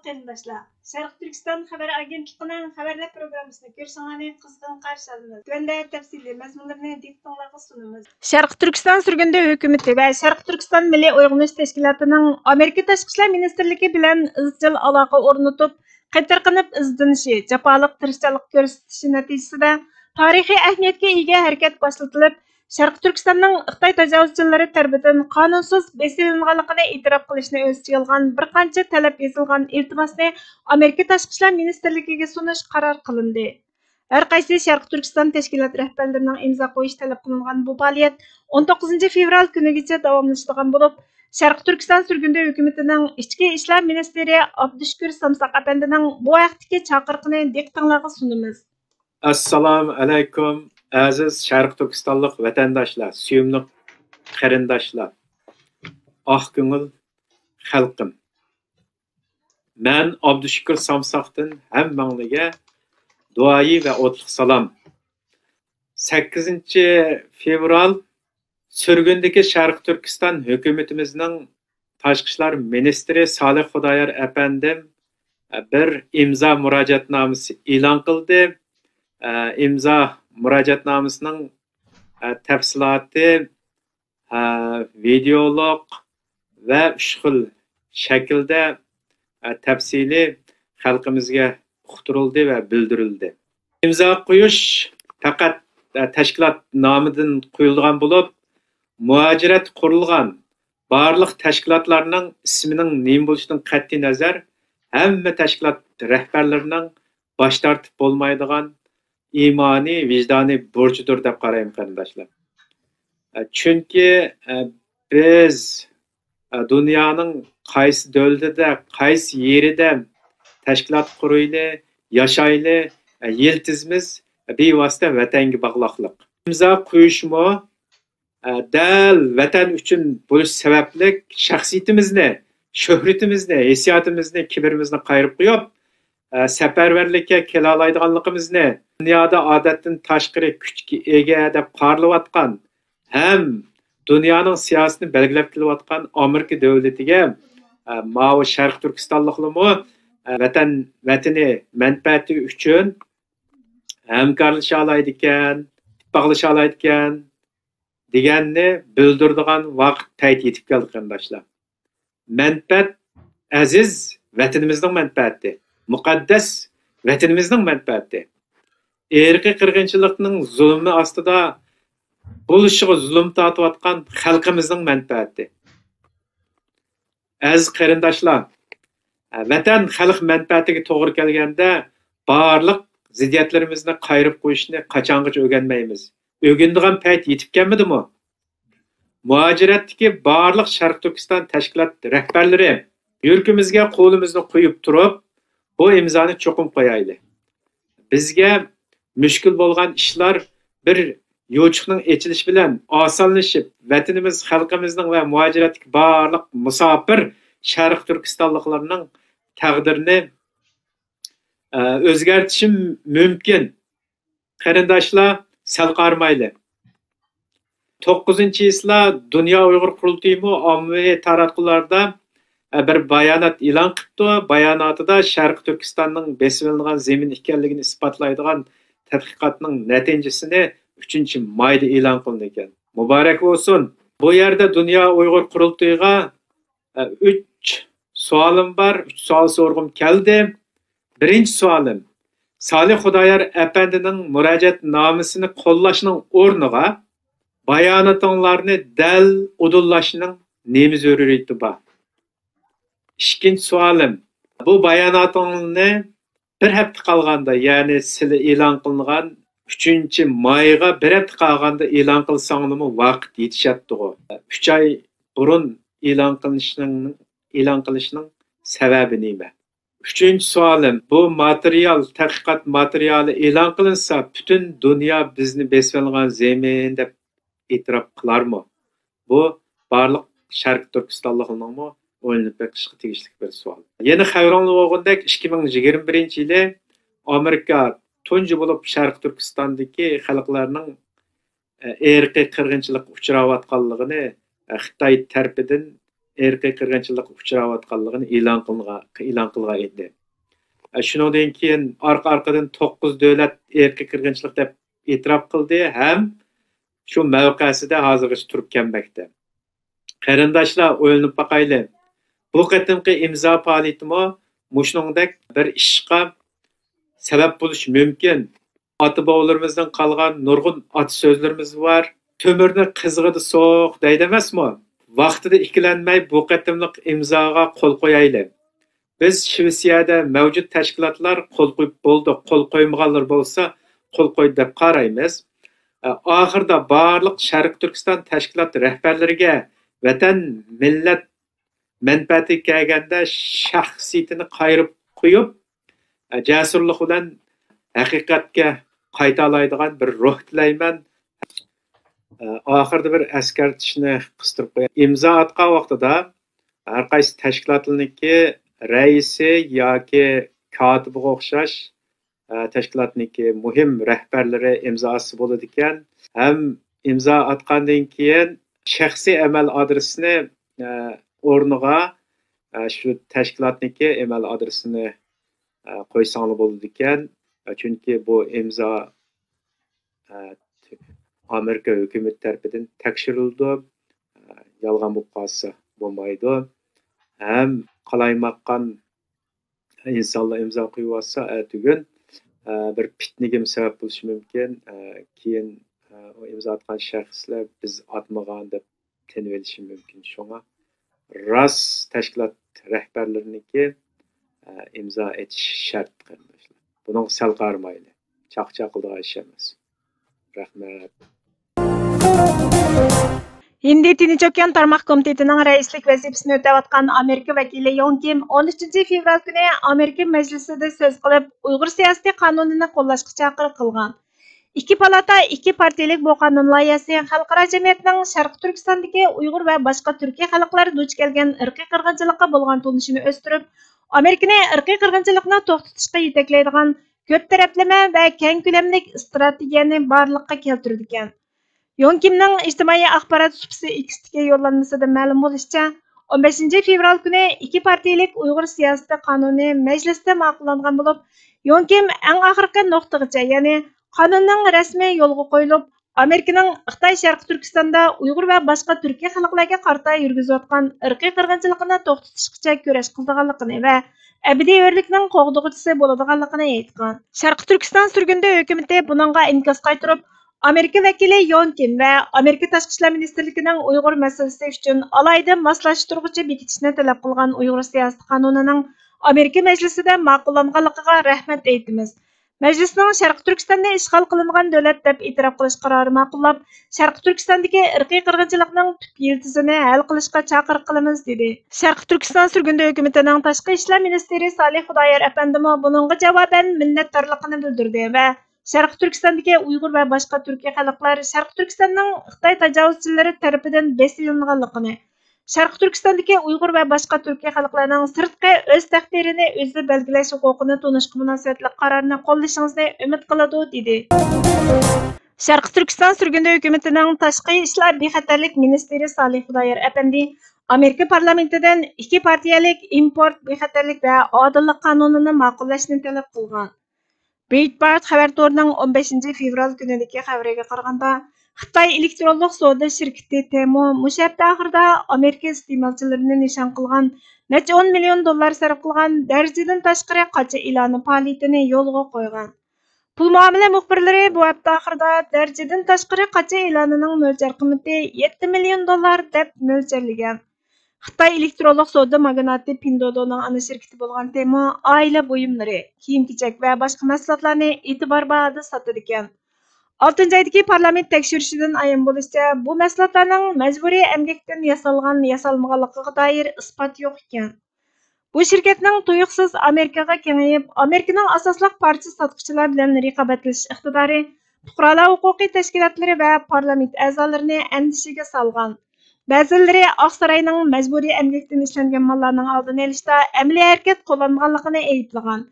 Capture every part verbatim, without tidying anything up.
قېرىنداشلار، شەرقىي تۈركىستان خەۋەر ئاگېنتلىقىنىڭ خەۋەرلەر پروگراممىسىنى كۆرۈشۈڭلارنى قىزغىن قارشى ئالىمىز. تۆۋەندە تەپسىلىي مەزمۇنلىرىنى دىققىتىڭلارغا سۇنىمىز. شەرقىي تۈركىستان سۈرگۈندە ھۆكۈمىتى ۋە شەرقىي تۈركىستان مىللىي ئويغىنىش تەشكىلاتىنىڭ ئامېرىكا تاشقى ئىشلار مىنىستىرلىكى بىلەن ئىزچىل ئالاقە ئورنىتىپ، قېتىرقىنىپ ئىزدىنىشى، جاپالىق تىرىشچانلىق كۆرسىتىشى نەتىجىسىدە، تارىخىي ئەھمىيەتكە ئىگە ھەرىكەت باشلىتىلىپ، شەرقىي تۈركىستاننىڭ خىتاي تاجاۋۇزچىلىرى تەرىپىدىن قانۇنسىز بېسىۋېلىنغانلىقىنى ئېتىراپ قىلىشنى ئۆز ئىچىگە ئالغان بىر قانچە تەلەپ يېزىلغان ئىلتىماسنى ئامېرىكا تاشقى ئىشلار مىنىستىرلىكىگە سۇنۇش قارار قىلىندى. ھەر قايسى شەرقىي تۈركىستان تەشكىلات رەھبەرلىرىنىڭ ئىمزا قويۇش تەلەپ قىلىنغان بۇ پائالىيەت ئون توققۇزىنچى فېۋرال كۈنىگىچە داۋاملىشىدىغان بولۇپ، شەرقىي تۈركىستان سۈرگۈندە ھۆكۈمىتىنىڭ ئىچكى ئىشلار مىنىستىرى ئابدۇشۈكۈر سامساق ئەپەندىنىڭ بۇ ھەقتىكى چاقىرىقىنى دىققىتىڭلارغا سۇنىمىز. ئەسسالامۇ ئەلەيكۇم، ئەزىز شەرقىي تۈركىستانلىق ۋەتەنداشلار، سۆيۈملۈك قېرىنداشلار، ئاق كۆڭۈل خەلقىم. مەن ئابدۇشۈكۈر سامساقتىن ھەممەڭلىگە دۇئايى ۋە ئوتلۇق سالام. سەككىزىنچى فېۋرال سۈرگۈندىكى شەرقىي تۈركىستان ھۆكۈمىتىمىزنىڭ تاشقى ئىشلار مىنىستىرى سالىھ خۇدايار ئەپەندىم بىر ئىمزا مۇراجىئەتنامىسى ئېلان قىلدى. ئىمزا مۇراجىئەتنامىسىنىڭ تەپسىلاتى ۋىدېئولۇق ۋە ئۈچ خىل شەكىلدە تەپسىلىي خەلقىمىزگە ئۇقتۇرۇلدى ۋە بىلدۈرۈلدى. ئىمزا قويۇش پەقەت تەشكىلات نامىدىن قويۇلىدىغان بولۇپ، مۇھاجىرەتتە قۇرۇلغان بارلىق تەشكىلاتلارنىڭ ئىسمىنىڭ نېمە بولۇشىدىن قەتئىينەزەر، ھەممە تەشكىلات رەھبەرلىرىنىڭ باش تارتىپ بولمايدىغان ئىمانىي، ۋىجدانىي بۇرچىدۇر دەپ قارايمەن، قېرىنداشلار. چۈنكى بىز دۇنيانىڭ قايسى دۆلىتىدە، قايسى يېرىدە تەشكىلات قۇرۇيلى، ياشايلى، يىلتىزىمىز بىۋاسىتە ۋەتەنگە باغلىقلىق. ئىمزا قويۇشمۇ دەل ۋەتەن ئۈچۈن بولۇش سەۋەبلىك شەخسىيىتىمىزنى، شۆھرىتىمىزنى، ھېسسىياتىمىزنى، كىبىرىمىزنى قايرىپ قويۇپ، سەپەرۋەرلىككە كېلەلەيدىغانلىقىمىزنى، دۇنيادا ئادەتتىن تاشقىرى كۈچكە ئىگە دەپ قارىلىۋاتقان ھەم دۇنيانىڭ سىياسىتىنى بەلگىلەپ كېلىۋاتقان ئامېرىكا دۆلىتىگە، ماۋۇ شەرقىي تۈركىستانلىقلىرىمۇ ۋەتەن، ۋەتىنى مەنپەئەتى ئۈچۈن ھەمكارلىشالايدىكەن، ئىتتىپاقلىشالايدىكەن دېگەننى بىلدۈرىدىغان ۋاقىت پەيت يېتىپ كەلدى، قېرىنداشلار. مەنپەئەت ئەزىز ۋەتىنىمىزنىڭ مەنپەئەتى، مۇقەددەس ۋەتىنىمىزنىڭ مەنپەئەتى. ئىرقىي قىرغىنچىلىقنىڭ زۇلۇمى ئاستىدا بولۇشىغا زۇلۇم تارتىۋاتقان خەلقىمىزنىڭ مەنپەئەتى. ئەزىز قېرىنداشلار، ۋەتەن، خەلق مەنپەئەتىگە توغرا كەلگەندە، بارلىق زىددىيەتلىرىمىزنى قايرىپ قويۇشنى قاچانغىچە ئۆگەنمەيمىز؟ ئۆگىنىدىغان پەيت يېتىپ كەلمىدىمۇ؟ مۇھاجىرەتتىكى بارلىق شەرقىي تۈركىستان تەشكىلات رەھبەرلىرى، يۈرىكىمىزگە قولىمىزنى قويۇپ تۇرۇپ، بۇ ئىمزانى چوقۇم قويايلى. بىزگە مۈشكۈل بولغان ئىشلار بىر يوچۇقنىڭ ئېچىلىشى بىلەن ئاسانلىشىپ، ۋەتىنىمىز، خەلقىمىزنىڭ ۋە مۇھاجىرەتتىكى بارلىق مۇساپىر شەرقىي تۈركىستانلىقلارنىڭ تەقدىرىنى، ئە، ئۆزگەرتىشى مۇمكىن. قېرىنداشلار، سەل قارىمايلى. توققۇزىنچى چىسلا دۇنيا ئۇيغۇر قۇرۇلتىيىمۇ ئاممىۋى تاراتقۇلاردا، ئە، بىر بايانات ئېلان قىپتۇ. باياناتىدا شەرقىي تۈركىستاننىڭ بېسىۋېلىنغان زېمىن ئىكەنلىكىنى ئىسپاتلايدىغان تەتقىقاتنىڭ نەتىجىسىنى ئۈچىنچى مايدا ئېلان قىلىدىكەن. مۇبارەك بولسۇن! بۇ يەردە دۇنيا ئۇيغۇر قۇرۇلتىيىغا ئۈچ سوئالىم بار، ئۈچ سوئال سورىغۇم كەلدى. بىرىنچى سوئالىم، سالىھ خۇدايار ئەپەندىنىڭ مۇراجىئەتنامىسىنى قوللاشنىڭ ئورنىغا باياناتىڭلارنى دەل ئۇدۇللاشنىڭ نېمە زۆرۈرىيىتى بار؟ ئىككىنچى سوئالىم، بۇ باياناتىڭنى بىر ھەپتە قالغاندا، يەنى سىلى ئېلان قىلىنغان ئۈچىنچى مايغا بىر ھەپتە قالغاندا ئېلان قىلساڭلىمۇ ۋاقىت يېتىشەتتىغۇ؟ ئۈچ ئاي بۇرۇن ئېلان قىلىنىشنىڭ، ئېلان قىلىشنىڭ سەۋەبى نېمە؟ ئۈچىنچى سوئالىم، بۇ ماتېرىيال، تەتقىقات ماتېرىيالى ئېلان قىلىنسا، پۈتۈن دۇنيا بىزنى بېسىۋالغان زېمىن دەپ ئېتىراپ قىلارمۇ؟ بۇ بارلىق شەرقىي تۈركىستانلىقلارنىڭمۇ ئويلىنىپ بېقىشقا تېگىشلىك بىر سوئال. يەنە خەۋىرىڭلار بولغىنىدەك، ئىككى مىڭ يىگىرمە بىرىنچى يىلى ئامېرىكا تۇنجى بولۇپ شەرقىي تۈركىستاندىكى خەلقلەرنىڭ، ئە، ئىرقىي قىرغىنچىلىققا ئۇچراۋاتقانلىقىنى، ئە، خىتاي تەرىپىدىن ئىرقىي قىرغىنچىلىققا ئۇچراۋاتقانلىقىنى ئېلان قىلغان، ئېلان قىلغان ئىدى. شۇنىڭدىن كېيىن ئارقا-ئارقىدىن توققۇز دۆلەت ئىرقىي قىرغىنچىلىق دەپ ئېتىراپ قىلدى ھەم شۇ مەۋقەسىدە ھازىرغىچە تۇرۇپ كەلمەكتە. قېرىنداشلار، ئويلىنىپ باقايلى. بۇ قېتىمقى ئىمزا پائالىيىتىمۇ مۇشۇنىڭدەك بىر ئىشقا سەۋەب بولۇشى مۇمكىن. ئاتا-بوۋىلىرىمىزدىن قالغان نۇرغۇن ئاتا سۆزلىرىمىز بار. «تۆمۈرنى قىزغىدا سوق» دەيدۇ ئەمەسمۇ؟ ۋاقتىدا ئىككىلەنمەي بۇ قېتىملىق ئىمزاغا قول قويايلى. بىز شىۋېتسىيەدە مەۋجۇت تەشكىلاتلار قول قويۇپ بولدى، قول قويمىغانلار بولسا قول قويدى دەپ قارايمىز. ئاخىرىدا بارلىق شەرقىي تۈركىستان تەشكىلات رەھبەرلىرىگە ۋەتەن، مىللەت مەنپەئەتىگە كەلگەندە شەخسىيىتىنى قايرىپ قويۇپ، جەسۇرلۇق بىلەن ھەقىقەتكە قايتالايدىغان بىر روھ تىلەيمەن. ئاخىرىدا بىر ئەسكەرتىشنى قىستۇرۇپ قوياي. ئىمزا ئاتقان ۋاقتىدا ھەر قايسى تەشكىلاتلارنىڭكى رەئىسى ياكى كاتىپىغا ئوخشاش، ئە، تەشكىلاتنىڭكى مۇھىم رەھبەرلىرى ئىمزا ئاتسا بولىدىكەن. ھەم ئىمزا ئاتقاندىن كېيىن شەخسىي ئىمېيل ئادرېسىنى، ئە، ئورنىغا، ئە، شۇ تەشكىلاتنىڭكى ئىمېيل ئادرېسىنى، ئە، قويساڭلار بولىدىكەن. ئە، چۈنكى بۇ ئىمزا، ئە، ئامېرىكا ھۆكۈمىتى تەرىپىدىن تەكشۈرۈلىدۇ. ئە، يالغان بولۇپ قالسا بولمايدۇ. ھەم قالايمىقان ئىنسانلار ئىمزا قويۇۋاتسا، ئەتىگۈن، ئە، بىر پىتنىگىمۇ سەۋەب بولۇشى مۇمكىن. ئە، كېيىن، ئە، ئۇ ئىمزا ئاتقان شەخسلەر بىز ئاتمىغان دەپ تىنىۋېلىشى مۇمكىن. شۇڭا راست تەشكىلات رەھبەرلىرىنىڭكى، ئە، ئىمزا ئېتىش شەرت، قېرىنداشلار. بۇنىڭغا سەل قارىمايلى. چاقچاق قىلىدىغان ئىش ئەمەس. رەھمەت. ھىندى تىنچ ئوكيان تارماق كومىتېتىنىڭ رەئىسلىك ۋەزىپىسىنى ئۆتەۋاتقان ئامېرىكا ۋەكىلى يوڭ كىم ئون ئۈچىنچى فېۋرال كۈنى ئامېرىكا مەجلىسىدە سۆز قىلىپ، ئۇيغۇر سىياسىتى قانۇنىنى قوللاشقا چاقىرىق قىلغان. ئىككى پالاتا، ئىككى پارتىيەلىك بۇ قانۇن لايىھەسى خەلقئارا جەمئىيەتنىڭ شەرقىي تۈركىستاندىكى ئۇيغۇر ۋە باشقا تۈركىي خەلقلەر دۇچ كەلگەن ئىرقىي قىرغىنچىلىققا بولغان تونۇشىنى ئۆستۈرۈپ، ئامېرىكىنى ئىرقىي قىرغىنچىلىقنى توختىتىشقا يېتەكلەيدىغان كۆپ تەرەپلىمە ۋە كەڭ كۆلەملىك ئىستراتېگىيەنى بارلىققا كەلتۈرىدىكەن. يوڭ كىمنىڭ ئىجتىمائىي ئاخبارات سۇپىسى ئېكستىكى يوللانمىسىدا مەلۇم بولۇشىچە، ئون بەشىنچى فېۋرال كۈنى ئىككى پارتىيەلىك ئۇيغۇر سىياسىتى قانۇنى مەجلىستە ماقۇللانغان بولۇپ، يوڭ كىم ئەڭ ئاخىرقى نۇقتىغىچە، يەنى قانۇننىڭ رەسمىي يولغا قويۇلۇپ، ئامېرىكىنىڭ خىتاي شەرقىي تۈركىستاندا ئۇيغۇر ۋە باشقا تۈركىي خەلقلەرگە قارىتا يۈرگۈزۈۋاتقان ئىرقىي قىرغىنچىلىقىنى توختىتىشقىچە كۈرەش قىلىدىغانلىقىنى ۋە ئەبەدىي ھۆرلۈكنىڭ قوغدىغۇچىسى بولىدىغانلىقىنى ئېيتقان. شەرقىي تۈركىستان سۈرگۈندە ھۆكۈمىتى بۇنىڭغا ئىنكاس قايتۇرۇپ، ئامېرىكا ۋەكىلى يون كىم ۋە ئامېرىكا تاشقى ئىشلار مىنىستىرلىكىنىڭ ئۇيغۇر مەسىلىسى ئۈچۈن ئالاھىدە ماسلاشتۇرغۇچى بېكىتىشنى تەلەپ قىلغان ئۇيغۇر سىياسىتى قانۇنىنىڭ ئامېرىكا مەجلىسىدە ماقۇللانغانلىقىغا رەھمەت ئېيتىمىز. مەجلىسنىڭ شەرقىي تۈركىستاننى ئىشغال قىلىنغان دۆلەت دەپ ئېتىراپ قىلىش قارارى ماقۇللاپ، شەرقىي تۈركىستاندىكى ئىرقىي قىرغىنچىلىقنىڭ تۈپ يىلتىزىنى ھەل قىلىشقا چاقىرىق قىلىمىز، دېدى. شەرقىي تۈركىستان سۈرگۈندە ھۆكۈمىتىنىڭ تاشقى ئىشلار مىنىستىرى سالىھ خۇدايار ئەپەندىمۇ بۇنىڭغا جاۋابەن مىننەتدارلىقىنى بىلدۈردى ۋە شەرقىي تۈركىستاندىكى ئۇيغۇر ۋە باشقا تۈركىي خەلقلەر شەرقىي تۈركىستاننىڭ خىتاي تاجاۋۇزچىلىرى تەرىپىدىن بېسىۋېلىنغانلىقىنى، شەرقىي تۈركىستاندىكى ئۇيغۇر ۋە باشقا تۈركىي خەلقلەرنىڭ سىرتقى ئۆز تەقدىرىنى ئۆزى بەلگىلەش ھوقۇقىنى تونۇشقا مۇناسىۋەتلىك قارارنى قوللىشىڭىزنى ئۈمىد قىلىدۇ، دېدى. شەرقىي تۈركىستان سۈرگۈندە ھۆكۈمىتىنىڭ تاشقى ئىشلار بىخەتەرلىك مىنىستىرى سالىھ خۇدايار ئەپەندى ئامېرىكا پارلامېنتىدىن ئىككى پارتىيەلىك ئىمپورت بىخەتەرلىك ۋە ئادىللىق قانۇنىنى ماقۇللاشنى تەلەپ قىلغان. برېيتبارت خەۋەر تورىنىڭ ئون بەشىنچى فېۋرال كۈنىدىكى خەۋىرىگە قارىغاندا، خىتاي ئېلېكترونلۇق سودا شىركىتى تېمو مۇشۇ ھەپتە ئاخىرىدا ئامېرىكا ئىستېمالچىلىرىنى نىشان قىلغان نەچچە ئون مىليون دوللار سەرپ قىلغان دەرىجىدىن تاشقىرى قاچا ئېلانى پائالىيىتىنى يولغا قويغان. پۇل مۇئامىلە مۇخبىرلىرى بۇ ھەپتە ئاخىرىدا دەرىجىدىن تاشقىرى قاچا ئېلانىنىڭ مۆلچەر قىممىتى يەتتە مىليون دوللار دەپ مۆلچەرلىگەن. خىتاي ئېلېكترونلۇق سودا ماگناتى پىندودونىڭ ئانا شىركىتى بولغان تېمو ئائىلە بۇيۇملىرى، كىيىم-كېچەك ۋە باشقا مەھسۇلاتلارنى ئېتىبار باھادا ساتىدىكەن. ئالتىنچى ئايدىكى پارلامېنت تەكشۈرۈشىدىن ئايان بولۇشىچە، بۇ مەھسۇلاتلارنىڭ مەجبۇرىي ئەمگەكتىن ياسالغان، ياسالمىغانلىقىغا دائىر ئىسپات يوق ئىكەن. بۇ شىركەتنىڭ تۇيۇقسىز ئامېرىكىغا كېڭىيىپ، ئامېرىكىنىڭ ئاساسلىق پارچە ساتقۇچىلار بىلەن رىقابەتلىشىش ئىقتىدارى پۇقرالار ھوقۇقى تەشكىلاتلىرى ۋە پارلامېنت ئەزالىرىنى ئەندىشىگە سالغان. بەزىلىرى ئاقساراينىڭ مەجبۇرىي ئەمگەكتىن ئىشلەنگەن ماللارنىڭ ئالدىنى ئېلىشتا ئەمەلىي ھەرىكەت قوللانمىغانلىقىنى ئەيىبلىغان.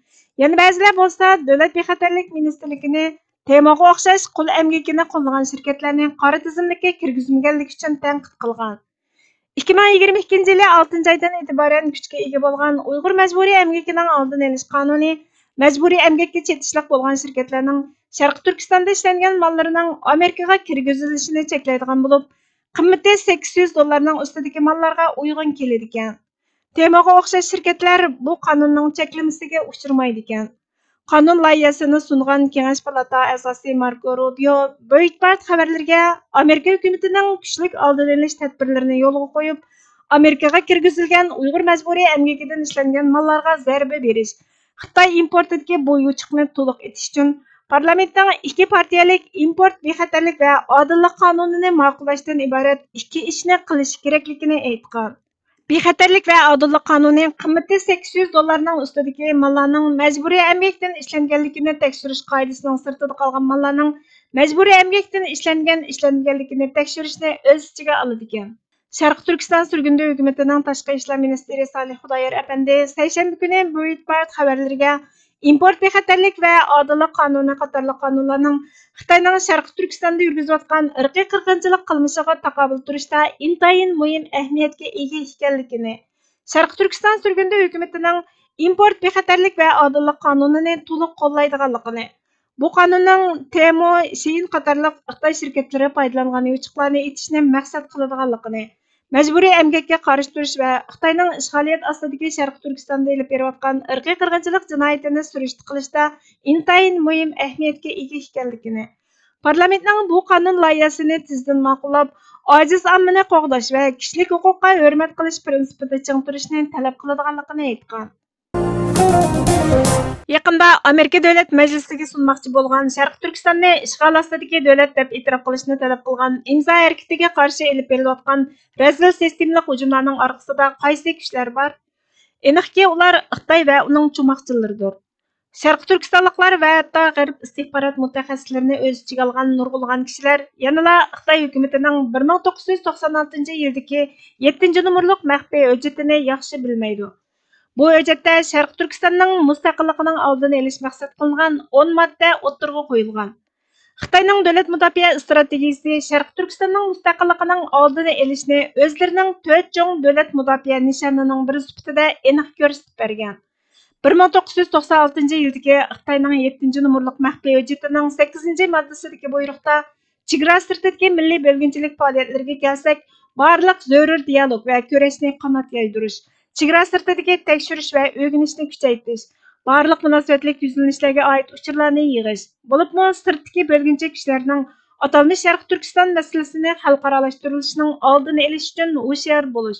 يەنە بەزىلەر بولسا دۆلەت بىخەتەرلىك مىنىستىرلىكىنى تېموغا ئوخشاش قۇل ئەمگىكىنى قوللىغان شىركەتلەرنى قارا تىزىملىككە كىرگۈزمىگەنلىكى ئۈچۈن تەنقىد قىلغان. ئىككى مىڭ يىگىرمە ئىككىنچى يىلى ئالتىنچى ئايدىن ئېتىبارەن كۈچكە ئىگە بولغان ئۇيغۇر مەجبۇرىي ئەمگىكىنىڭ ئالدىنى ئېلىش قانۇنى مەجبۇرىي ئەمگەككە چېتىشلىق بولغان شىركەتلەرنىڭ شەرقىي تۈركىستاندا ئىشلەنگەن ماللىرىنىڭ ئامېرىكىغا كىرگۈزۈلۈشىنى چەكلەيدىغان بولۇپ، قىممىتى سەككىز يۈز دوللارنىڭ ئۈستىدىكى ماللارغا ئۇيغۇن كېلىدىكەن. تېموغا ئوخشاش شىركەتلەر بۇ قانۇننىڭ چەكلىمىسىگە ئۇچرىمايدىكەن. قانۇن لايىھەسىنى سۇنغان كېڭەش پالاتا ئەزاسى ماركو روبىيو بويتبارت خەۋەرلىرىگە، ئامېرىكا ھۆكۈمىتىنىڭ كۈچلۈك ئالدىنى ئېلىش تەدبىرلىرىنى يولغا قويۇپ، ئامېرىكىغا كىرگۈزۈلگەن ئۇيغۇر مەجبۇرىي ئەمگىكىدىن ئىشلەنگەن ماللارغا زەربە بېرىش، خىتاي ئىمپورتىدىكى بۇ يوچۇقنى تولۇق ئېتىش ئۈچۈن پارلامېنتنىڭ ئىككى پارتىيەلىك ئىمپورت بىخەتەرلىك ۋە ئادىللىق قانۇنىنى ماقۇللاشتىن ئىبارەت ئىككى ئىشنى قىلىشى كېرەكلىكىنى ئېيتقان. بىخەتەرلىك ۋە ئادىللىق قانۇنى قىممىتى سەككىز يۈز دوللارنىڭ ئۈستىدىكى ماللارنىڭ مەجبۇرىي ئەمگەكتىن ئىشلەنگەنلىكىنى تەكشۈرۈش قائىدىسىنىڭ سىرتىدا قالغان ماللارنىڭ مەجبۇرىي ئەمگەكتىن ئىشلەنگەن، ئىشلەنمىگەنلىكىنى تەكشۈرۈشنى ئۆز ئىچىگە ئالىدىكەن. شەرقىي تۈركىستان سۈرگۈندە ھۆكۈمىتىنىڭ تاشقى ئىشلار مىنىستىرى سالىھ خۇدايار ئەپەندى سەيشەنبە كۈنى بويتبارت خەۋەرلىرىگە، ئىمپورت بىخەتەرلىك ۋە ئادىللىق قانۇنى قاتارلىق قانۇنلارنىڭ خىتاينىڭ شەرقىي تۈركىستاندا يۈرگۈزۈۋاتقان ئىرقىي قىرغىنچىلىق قىلمىشىغا تاقابىل تۇرۇشتا ئىنتايىن مۇھىم ئەھمىيەتكە ئىگە ئىكەنلىكىنى، شەرقىي تۈركىستان سۈرگۈندە ھۆكۈمىتىنىڭ ئىمپورت بىخەتەرلىك ۋە ئادىللىق قانۇنىنى تولۇق قوللايدىغانلىقىنى، بۇ قانۇننىڭ تېمو، شېيىن قاتارلىق خىتاي شىركەتلىرى پايدىلانغان يوچۇقلارنى ئېتىشنى مەقسەت قىلىدىغانلىقىنى، مەجبۇرىي ئەمگەككە قارشى تۇرۇش ۋە خىتاينىڭ ئىشغالىيەت ئاستىدىكى شەرقىي تۈركىستاندا ئېلىپ بېرىۋاتقان ئىرقىي قىرغىنچىلىق جىنايىتىنى سۈرۈشتە قىلىشتا ئىنتايىن مۇھىم ئەھمىيەتكە ئىگە ئىكەنلىكىنى، پارلامېنتنىڭ بۇ قانۇن لايىھەسىنى تېزدىن ماقۇللاپ، ئاجىز ئاممىنى قوغداش ۋە كىشىلىك ھوقۇققا ھۆرمەت قىلىش پىرىنسىپىدا چىڭ تۇرۇشنى تەلەپ قىلىدىغانلىقىنى ئېيتقان. يېقىندا ئامېرىكا دۆلەت مەجلىسىگە سۇنماقچى بولغان شەرقىي تۈركىستاننى ئىشغال ئاستىدىكى دۆلەت دەپ ئېتىراپ قىلىشنى تەلەپ قىلغان ئىمزا ھەرىكىتىگە قارشى ئېلىپ بېرىلىۋاتقان رەزىل سىستېمىلىق ھۇجۇملارنىڭ ئارقىسىدا قايسى كۈچلەر بار؟ ئېنىقكى، ئۇلار خىتاي ۋە ئۇنىڭ چوماقچىلىرىدۇر. شەرقىي تۈركىستانلىقلار ۋە ھەتتا غەرب ئىستىخبارات مۇتەخەسسىسلىرىنى ئۆز ئىچىگە ئالغان نۇرغۇنلىغان كىشىلەر يەنىلا خىتاي ھۆكۈمىتىنىڭ بىر مىڭ توققۇز يۈز توقسان ئالتىنچى يىلدىكى يەتتىنچى نومۇرلۇق مەخپىي ھۆججىتىنى ياخشى بىلمەيدۇ. بۇ ھۆججەتتە شەرقىي تۈركىستاننىڭ مۇستەقىللىقىنىڭ ئالدىنى ئېلىش مەقسەت قىلىنغان ئون ماددە ئوتتۇرىغا قويۇلغان. خىتاينىڭ دۆلەت مۇداپىئە ئىستراتېگىيىسى شەرقىي تۈركىستاننىڭ مۇستەقىللىقىنىڭ ئالدىنى ئېلىشنى ئۆزلىرىنىڭ تۆت چوڭ دۆلەت مۇداپىئە نىشانىنىڭ بىرى سۈپىتىدە ئېنىق كۆرسىتىپ بەرگەن. بىر مىڭ توققۇز يۈز توقسان ئالتىنچى يىلدىكى خىتاينىڭ يەتتىنچى نومۇرلۇق مەخپىي ھۆججىتىنىڭ سەككىزىنچى ماددىسىدىكى بۇيرۇقتا، چېگرا سىرتىدىكى مىللىي بۆلگۈنچىلىك پائالىيەتلىرىگە كەلسەك، بارلىق زۆرۈر دىيالوگ ۋە كۈرەشنى قانات يايدۇرۇش، چېگرا سىرتىدىكى تەكشۈرۈش ۋە ئۆگىنىشنى كۈچەيتىش، بارلىق مۇناسىۋەتلىك يۈزلىنىشلەرگە ئائىت ئۇچۇرلارنى يىغىش، بولۇپمۇ سىرتتىكى بۆلگۈنچى كۈچلەرنىڭ ئاتالمىش شەرقىي تۈركىستان مەسىلىسىنى خەلقئارالاشتۇرۇلۇشىنىڭ ئالدىنى ئېلىش ئۈچۈن ھوشيار بولۇش،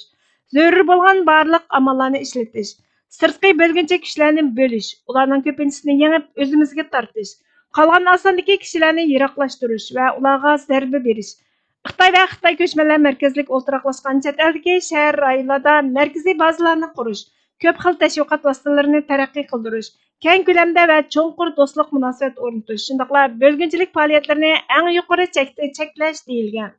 زۆرۈر بولغان بارلىق ئاماللارنى ئىشلىتىش، سىرتقى بۆلگۈنچى كۈچلەرنى بۆلۈش، ئۇلارنىڭ كۆپىنچىسىنى يېڭىپ، ئۆزىمىزگە تارتىش، قالغان ئاساندىكى كىشىلەرنى يىراقلاشتۇرۇش ۋە ئۇلارغا زەربە بېرىش، خىتاي ۋە خىتاي كۆچمەنلەر مەركەزلىك ئولتۇراقلاشقان چەت ئەلدىكى شەھەر، رايونلاردا مەركىزىي بازىلارنى قۇرۇش، كۆپ خىل تەشۋىقات ۋاسىتىلىرىنى تەرەققىي قىلدۇرۇش، كەڭ كۆلەمدە ۋە چوڭقۇر دوستلۇق مۇناسىۋەت ئورنىتىش، شۇنداقلا بۆلگۈنچىلىك پائالىيەتلىرىنى ئەڭ يۇقىرى چەكتە چەكلەش دېيىلگەن.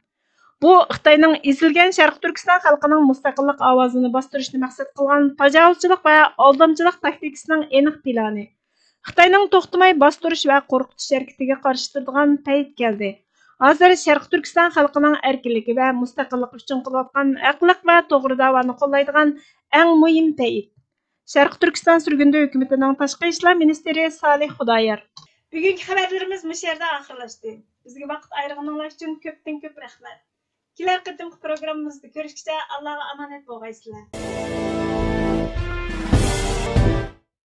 بۇ خىتاينىڭ ئېزىلگەن شەرقىي تۈركىستان خەلقىنىڭ مۇستەقىللىق ئاۋازىنى باستۇرۇشنى مەقسەت قىلغان تاجاۋۇزچىلىق ۋە ئالدامچىلىق تاكتىكىسىنىڭ ئېنىق پىلانى. خىتاينىڭ توختىماي باستۇرۇش ۋە قورقۇتۇش ھەرىكىتىگە قارشى تۇرىدىغان پەيت كەلدى. ھازىر شەرقىي تۈركىستان خەلقىنىڭ ئەركىنلىكى ۋە مۇستەقىللىقى ئۈچۈن قىلىۋاتقان ھەقلىق ۋە توغرا داۋانى قوللايدىغان ئەڭ مۇھىم پەيت. شەرقىي تۈركىستان سۈرگۈندە ھۆكۈمىتىنىڭ تاشقى ئىشلار مىنىستىرى سالىھ خۇدايار. بۈگۈنكى خەۋەرلىرىمىز مۇشۇ يەردە ئاخىرلاشتى. بىزگە ۋاقىت ئايرىغىنىڭلار ئۈچۈن كۆپتىن كۆپ رەھمەت. كېلەر قېتىمقى پروگراممىمىزدا كۆرۈشكىچە ئاللاغا ئامانەت بولغايسىلەر.